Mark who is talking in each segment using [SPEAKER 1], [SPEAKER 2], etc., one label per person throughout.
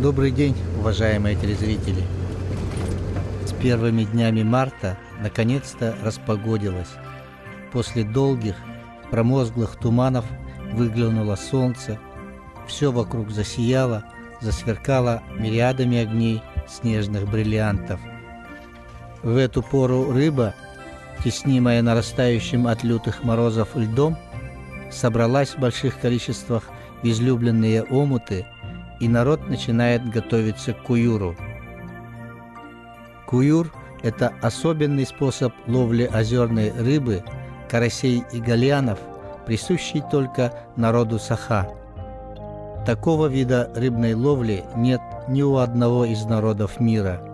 [SPEAKER 1] Добрый день, уважаемые телезрители! С первыми днями марта наконец-то распогодилось. После долгих, промозглых туманов выглянуло солнце, все вокруг засияло, засверкало мириадами огней снежных бриллиантов. В эту пору рыба, теснимая нарастающим от лютых морозов льдом, собралась в больших количествах в излюбленные омуты, и народ начинает готовиться к куюру. Куюр – это особенный способ ловли озерной рыбы, карасей и гальянов, присущий только народу Саха. Такого вида рыбной ловли нет ни у одного из народов мира.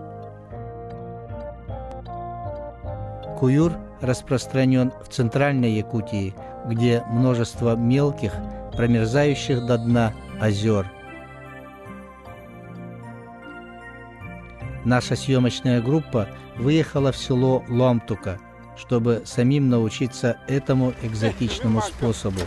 [SPEAKER 1] Куюр распространен в центральной Якутии, где множество мелких, промерзающих до дна озер. Наша съемочная группа выехала в село Ломтука, чтобы самим научиться этому экзотичному способу.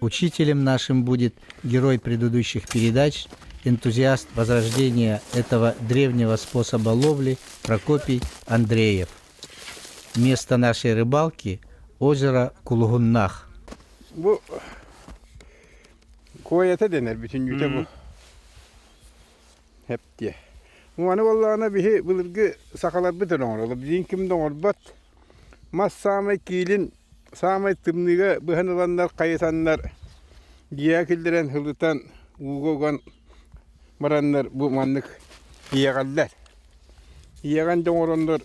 [SPEAKER 1] Учителем нашим будет герой предыдущих передач, энтузиаст возрождения этого древнего способа ловли Прокопий Андреев. Место нашей рыбалки – озеро Кулугуннах.
[SPEAKER 2] Бу куойата дэнэр бүтүннүүтэ бу Эптиэ. Аны буоллаҕына биһи былыргы сахаларбыт эрэ оҥороллор. Билигин ким да оҥорбот. Мас саамай киилин саамай тымныыга быһан ыланнар хайытаннар дьиэҕэ киллэрэн һылытан ууга уган бараннар бу маннык иэҕэллэр. Иэҕэн да оҥороннор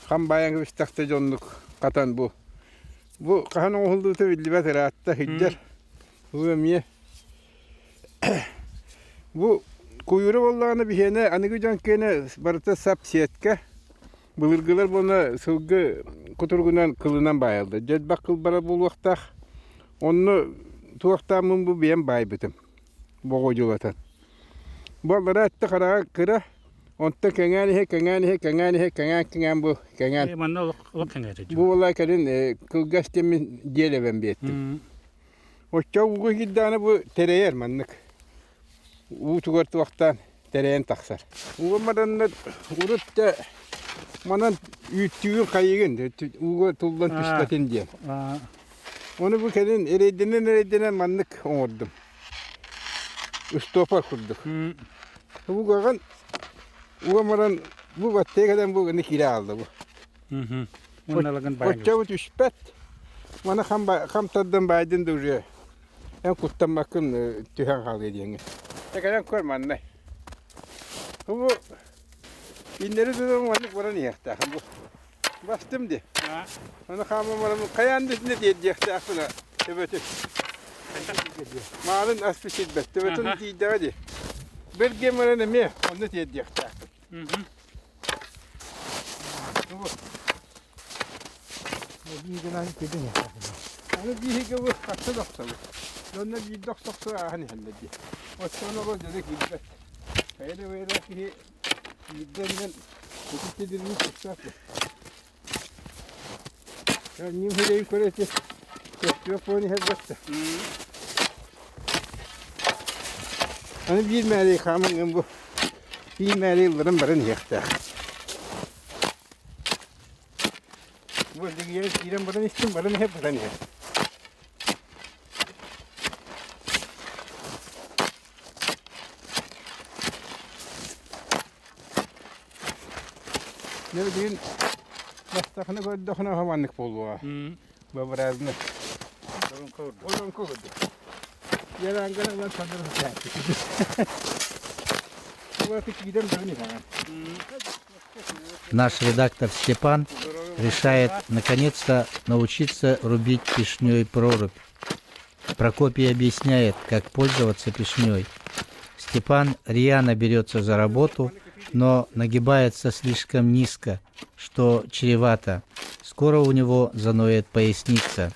[SPEAKER 2] хам баайан кэбистэхтэ дьоннук хатан бу бу хаһан оҥоһуллубута биллибэт ыраатта сылдьар. Бу эмиэ Бу куйуура буоллаҕына биһиэнэ аныгы дьон киэнэ барыта сап сетка. Былыргылар буолла сылгы кутуругунан кылынан баайаллар. Дьэлбэх кыл барар буолуохтаах. Онно туохтааммын бу бэйэм баайбытым. Боҕуодьулатан. Бу аллараа өттө хараҕа кыра, онтон кэҥээн иһэ, кэҥээн иһэ, кэҥээн иһэ, кэҥээн кэҥээн бу кэҥээн.
[SPEAKER 3] Манна олох олох кэҥээтэ.
[SPEAKER 2] Бу буолла кэлин кылгас диэммин диэлэбэн биэттим. Оччо ууга киирдэҕинэ бу тэрэйэр маннык. Уутугар туохтаан тэрэйэн тахсар. Ууга мараннар урут да манан үүттүүгүн хайыгын ууга туллан түспэтин диэн. Ону бу кэлин эрэйдэнэн-эрэйдэнэн маннык оҥордум. Устуопар курдук. Уугаҕын ууга маран бу баттыа кэлэн бу гына киирэ хаалла бу. Оччобут түспэт. Маны хам тардан баайдын да уже эн куттаммаккын түһэн хаалыа диэҥҥэ. Кэлэн көр манна. Бу иннэри тутан маннык баран иһиэхтээх. Бу бастым ди. Аны хааман баран хайаан да итиннэ тиэрдиэхтээхпин төбөтүн. Маалын ас сирбэт. Төбөтүн тиийдэҕэ ди. Бэргиэн баран эмиэ онно тиэрдиэхтээхпин. Аны биһиги бу хатта да охсобут. Дьонно биирдэ охсохсо ааһан иһэллэр дии. Оччоҕуна ол дьоно киирбэт. Хайа да бэйэлээх киһи биирдэ эмэн итиччэ тупсаат Ньим сирэйин көрө ити көстүөх буолан иһэр бэртэ. Аны биир мээрий хааман бу биир мээрий ылларан баран иһиэхтээх. Бу дьигиэрэ киирэн баран истим, баран иһэр, баран иһэр. Дьэ билигин бастакыны көрдөхүнэ маннык буолуоҕа. Бобураазны. Олоҥхо курдук. Ярангана ылан сандыр
[SPEAKER 1] Наш редактор Степан решает наконец-то научиться рубить пешней прорубь. Прокопий объясняет, как пользоваться пешней. Степан рьяно берется за работу, но нагибается слишком низко, что чревато. Скоро у него заноет поясница.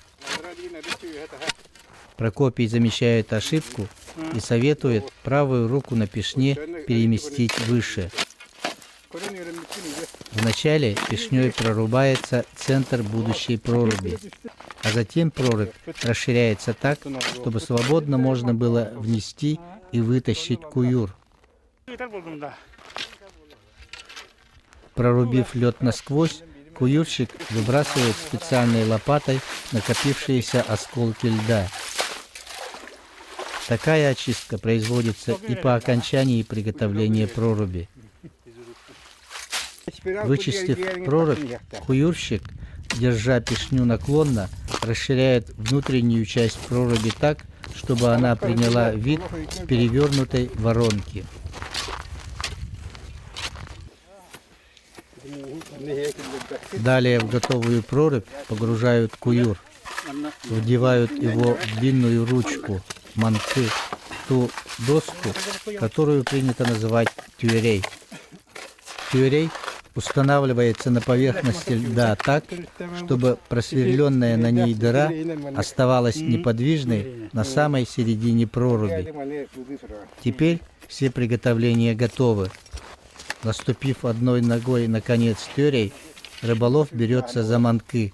[SPEAKER 1] Прокопий замечает ошибку и советует правую руку на пешне переместить выше. Вначале пешней прорубается центр будущей проруби, а затем прорубь расширяется так, чтобы свободно можно было внести и вытащить куюр. Прорубив лед насквозь, куюрщик выбрасывает специальной лопатой накопившиеся осколки льда. Такая очистка производится и по окончании приготовления проруби. Вычистив прорубь, куюрщик, держа пешню наклонно, расширяет внутреннюю часть проруби так, чтобы она приняла вид перевернутой воронки. Далее в готовую прорубь погружают куюр, вдевают его в длинную ручку, манцы, ту доску, которую принято называть тюрей. Тюрей устанавливается на поверхности льда так, чтобы просверленная на ней дыра оставалась неподвижной на самой середине проруби. Теперь все приготовления готовы. Наступив одной ногой на конец тюрей, рыболов берется за манки,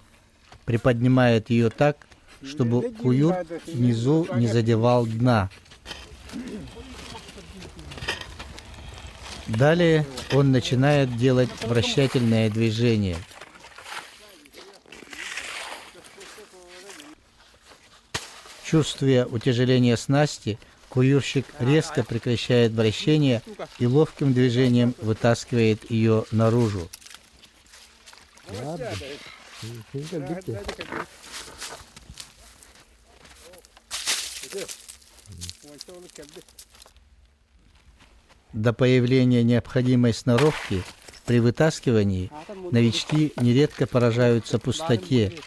[SPEAKER 1] приподнимает ее так, чтобы куюр внизу не задевал дна. Далее он начинает делать вращательное движение. Чувствуя утяжеление снасти, куюрщик резко прекращает вращение и ловким движением вытаскивает ее наружу. До появления необходимой сноровки при вытаскивании новички нередко поражаются пустоте,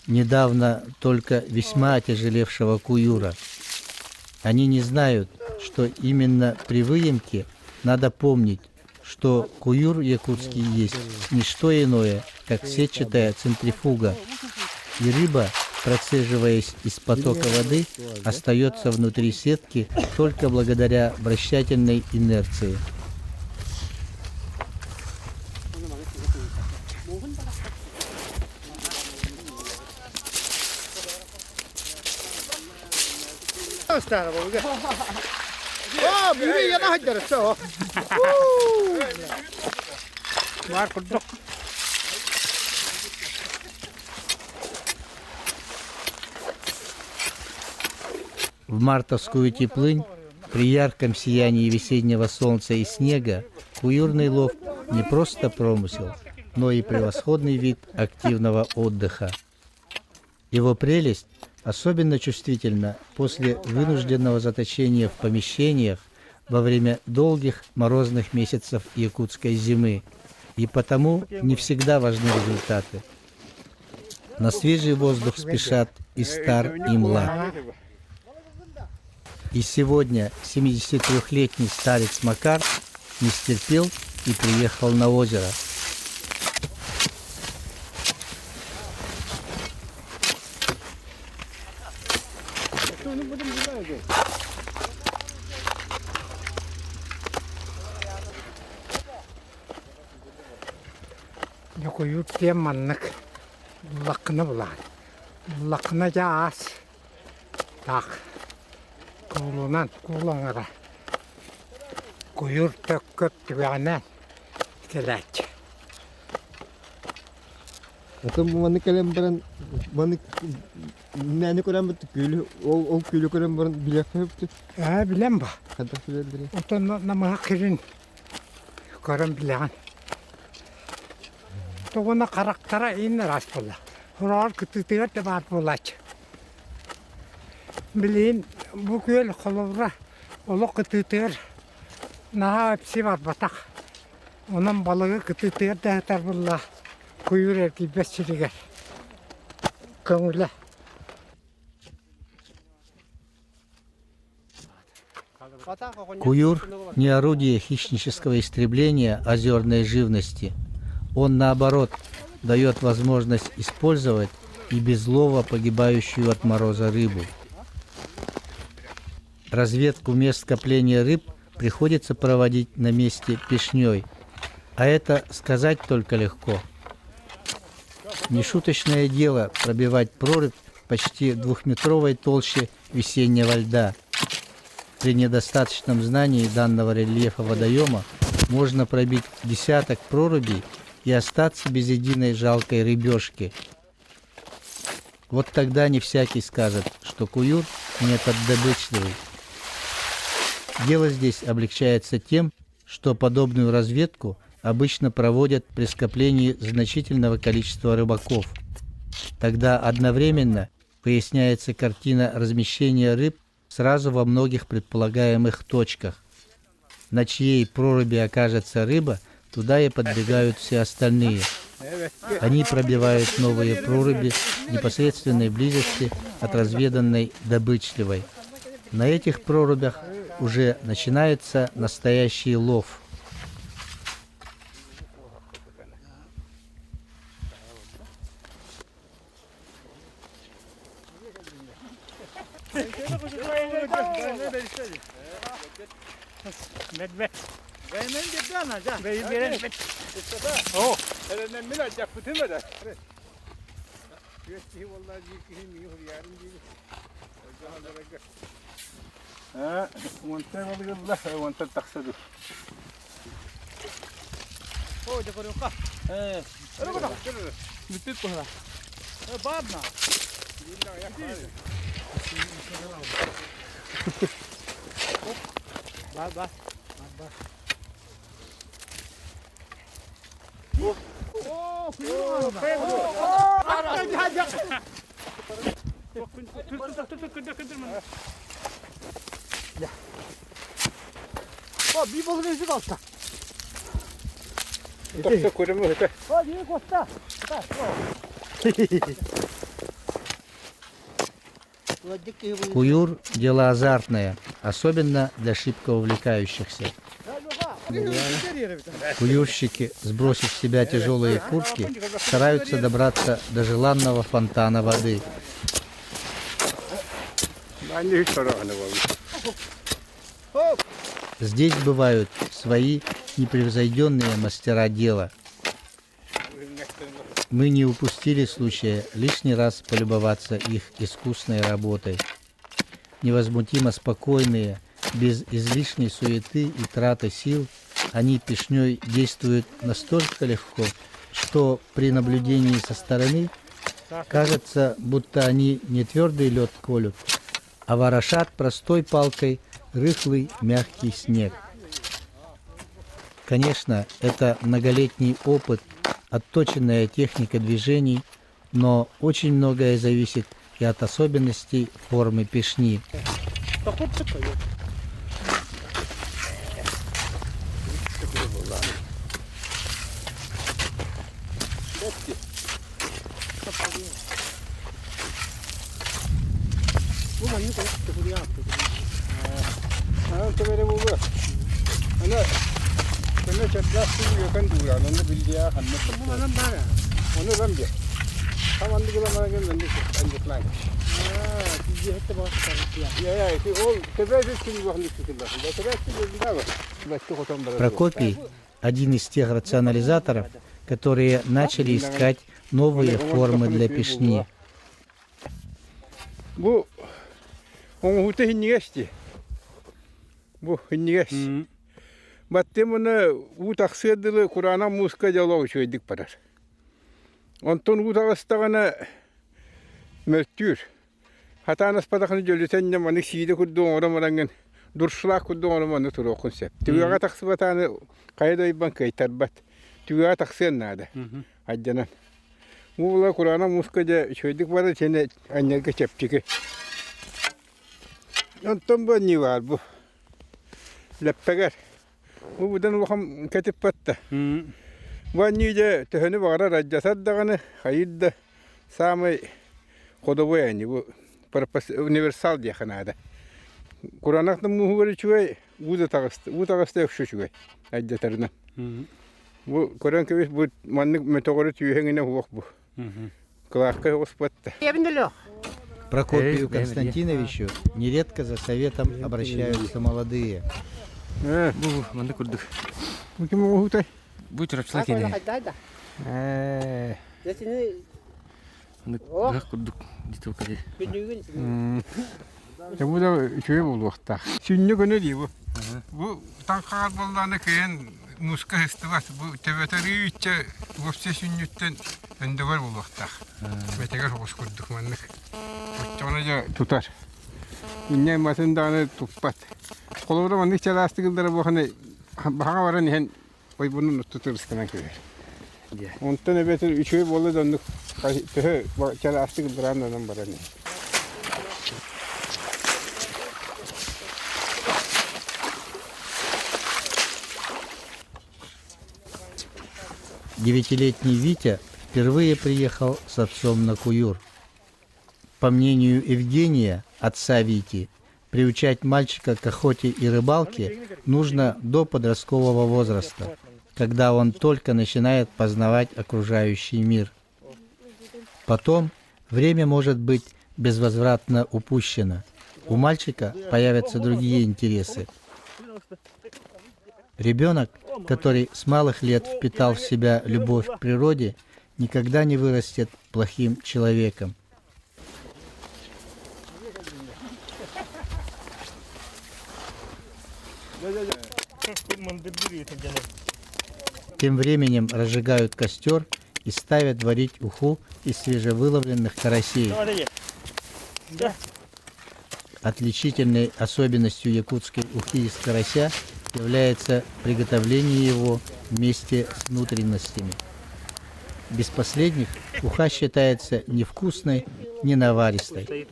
[SPEAKER 1] недавно только весьма отяжелевшего куюра. Они не знают, что именно при выемке надо помнить, что куюр якутский есть не что иное, как сетчатая центрифуга, и рыба, процеживаясь из потока воды, остается внутри сетки только благодаря вращательной инерции. В мартовскую теплынь, при ярком сиянии весеннего солнца и снега, куюрный лов не просто промысел, но и превосходный вид активного отдыха. Его прелесть особенно чувствительна после вынужденного заточения в помещениях во время долгих морозных месяцев якутской зимы, и потому не всегда важны результаты. На свежий воздух спешат и стар, и млад. И сегодня 73-летний старец Макар не стерпел и приехал на озеро.
[SPEAKER 3] Дьокуйуур диэн маннык буллаххына булаҕын. Буллаххына дьэ аас таах куулунан куул аҥара куйуур төккөп түгэҕинэн кэлээччи.
[SPEAKER 4] Атын маннык кэлэн баран маннык мээнэ көрөн бут күөлү ол ол күөлү көрөн баран билиэххэ сөптү.
[SPEAKER 3] Ээ билэн ба.
[SPEAKER 4] Хайдах билэллэрий?
[SPEAKER 3] Оттон намыһах сирин көрөн билэҕин. Тоҕуна харахтара иин ыраас буолла. Хороҕор кытыытыгар да баар буолааччы. Билигин бу күөл холобура олох кытыытыгар наһаа ыпси барбатах. Онон балыгы кытыытыгар да сытар буолла куйуур эргийбэт сиригэр көҥүлэ.
[SPEAKER 1] Куюр – не орудие хищнического истребления озерной живности. Он, наоборот, дает возможность использовать и без лова погибающую от мороза рыбу. Разведку мест скопления рыб приходится проводить на месте пешней. А это сказать только легко. Нешуточное дело пробивать прорубь почти двухметровой толще весеннего льда. При недостаточном знании данного рельефа водоема можно пробить десяток прорубей и остаться без единой жалкой рыбешки. Вот тогда не всякий скажет, что куюр метод добычливый. Дело здесь облегчается тем, что подобную разведку обычно проводят при скоплении значительного количества рыбаков. Тогда одновременно выясняется картина размещения рыб сразу во многих предполагаемых точках. На чьей проруби окажется рыба, туда и подбегают все остальные. Они пробивают новые проруби в непосредственной близости от разведанной добычливой. На этих прорубях уже начинается настоящий лов. Куюр – дело азартное, особенно для шибко увлекающихся. Куюрщики, сбросив с себя тяжелые куртки, стараются добраться до желанного фонтана воды. Здесь бывают свои непревзойденные мастера дела. Мы не упустили случая лишний раз полюбоваться их искусной работой. Невозмутимо спокойные, без излишней суеты и траты сил, они пешней действуют настолько легко, что при наблюдении со стороны кажется, будто они не твердый лед колют, а ворошат простой палкой рыхлый мягкий снег. Конечно, это многолетний опыт, отточенная техника движений, но очень многое зависит и от особенностей формы пешни. Прокопий – один из тех рационализаторов, которые начали искать новые формы для пешни.
[SPEAKER 2] Бу оҥоһуута иһинньигэс дии. Бу иһинньигэс. Баттым уна уу тахсыар дылы кураанах мууска дьоло үчүгэйдик барар. Онтон уу таҕыстаҕына мөлтүүр. Хатаан аспатахына дьөлүтэн дьэ маннык сиидэ курдук оҥорон бараҥҥын дуршлаг курдук оҥорон манна туруоххун сөп. Түгэҕэ тахсыбатааны хайа да ойбон кыайтарбат. Түгэҕэ тахсыан наада. Айданан. Бу була кураанах мууска дьэ үчүгэйдик барар итиэннэ анньарга чэпчэки. Онтон бу анньыы баар бу. Лэппэгэр. Бу быдан улахан кэтиппэт да. Бу анньыы дьэ төһөнү баҕарар алдьатар даҕаны, хайыыр да саамай ходовой анньыы бу универсал диэххэ наада. Кураанах да мууһугар үчүгэй, уу да таҕыста, уу таҕыста өксө үчүгэй алдьатарынан. Бу көрөн кэбис бу маннык мөтөҕөрү түөһэҥинэ уох бу. Кылаакка оҕуспат да.
[SPEAKER 1] Прокопию Константиновичу нередко за советом обращаются молодые.
[SPEAKER 5] Бу манна курдук.
[SPEAKER 2] Бу ким оҥоһуутай?
[SPEAKER 5] Бу чурапчыла киэнэ. Маннык быһах курдук дитилка дии.
[SPEAKER 2] Дьэ бу да үчүгэй буолуохтаах. Сүнньү көнө дии бу. Бу таҥхаар буоллаҕына кыайан мууска сыстыбат. Бу төбөтө иччэ уопсай сүнньүттэн өндөгөр буолуохтаах. Бэтэгэр оҕус курдук маннык. Оччоҕуна дьэ тутар. Инньэ матын даҕаны туппат. Холобура маннык чараастык ыллара буоханы баһаҥа баран иһэн ойбонун отту тырыстанан кэбиһэр. Онтон эбэтэр үчүгэй буолла да оннук төһө чараастык ыллараан баран иһэр.
[SPEAKER 1] Девятилетний Витя впервые приехал с отцом на Куюр. По мнению Евгения, отца Вити, приучать мальчика к охоте и рыбалке нужно до подросткового возраста, когда он только начинает познавать окружающий мир. Потом время может быть безвозвратно упущено. У мальчика появятся другие интересы. Ребенок, который с малых лет впитал в себя любовь к природе, никогда не вырастет плохим человеком. Тем временем разжигают костер и ставят варить уху из свежевыловленных карасей. Отличительной особенностью якутской ухи из карася является приготовление его вместе с внутренностями. Без последних уха считается невкусной, не наваристой.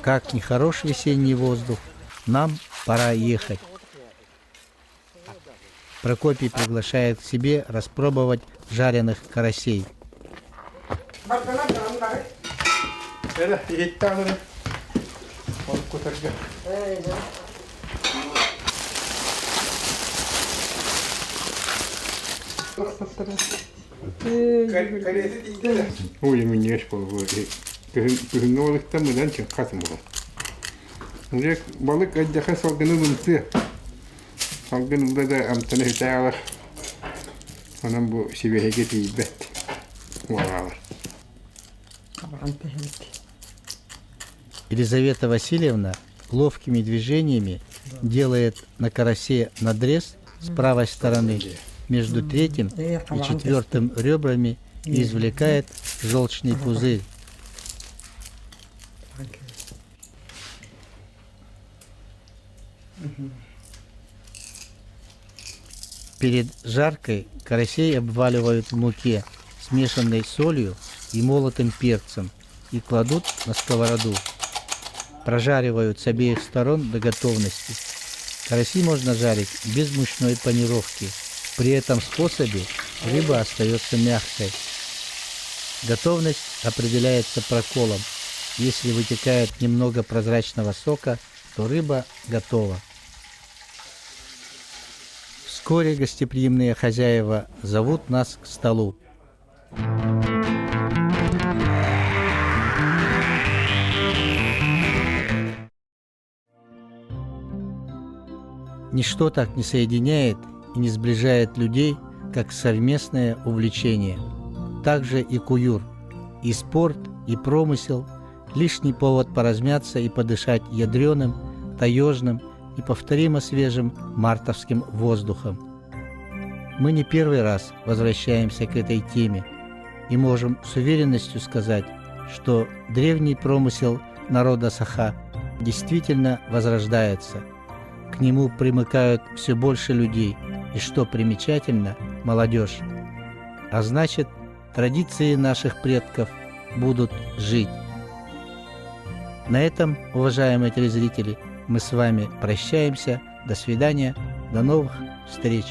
[SPEAKER 1] Как нехорош весенний воздух, нам пора ехать. Прокопий приглашает к себе распробовать жареных карасей.
[SPEAKER 2] Ой, минньигэс буолуо Күһүҥҥү балыктан мынан чыҥха буолар. Дьэ, балык эрдэхэ салгыны ылымтыа. Салгын ылла да амтана сүтэ Онон бу сибиэһэйгэ тиийбэт уолаалар.
[SPEAKER 1] Елизавета Васильевна ловкими движениями делает на карасе надрез с правой стороны между третьим и четвертым ребрами и извлекает желчный пузырь. Перед жаркой карасей обваливают в муке, смешанной солью и молотым перцем, и кладут на сковороду. Прожаривают с обеих сторон до готовности. Караси можно жарить без мучной панировки. При этом способе рыба остается мягкой. Готовность определяется проколом. Если вытекает немного прозрачного сока, то рыба готова. Вскоре гостеприимные хозяева зовут нас к столу. Ничто так не соединяет и не сближает людей, как совместное увлечение. Также и куюр, и спорт, и промысел – лишний повод поразмяться и подышать ядреным, таежным, неповторимо свежим мартовским воздухом. Мы не первый раз возвращаемся к этой теме и можем с уверенностью сказать, что древний промысел народа Саха действительно возрождается. К нему примыкают все больше людей и, что примечательно, молодежь. А значит, традиции наших предков будут жить. На этом, уважаемые телезрители, мы с вами прощаемся. До свидания. До новых встреч.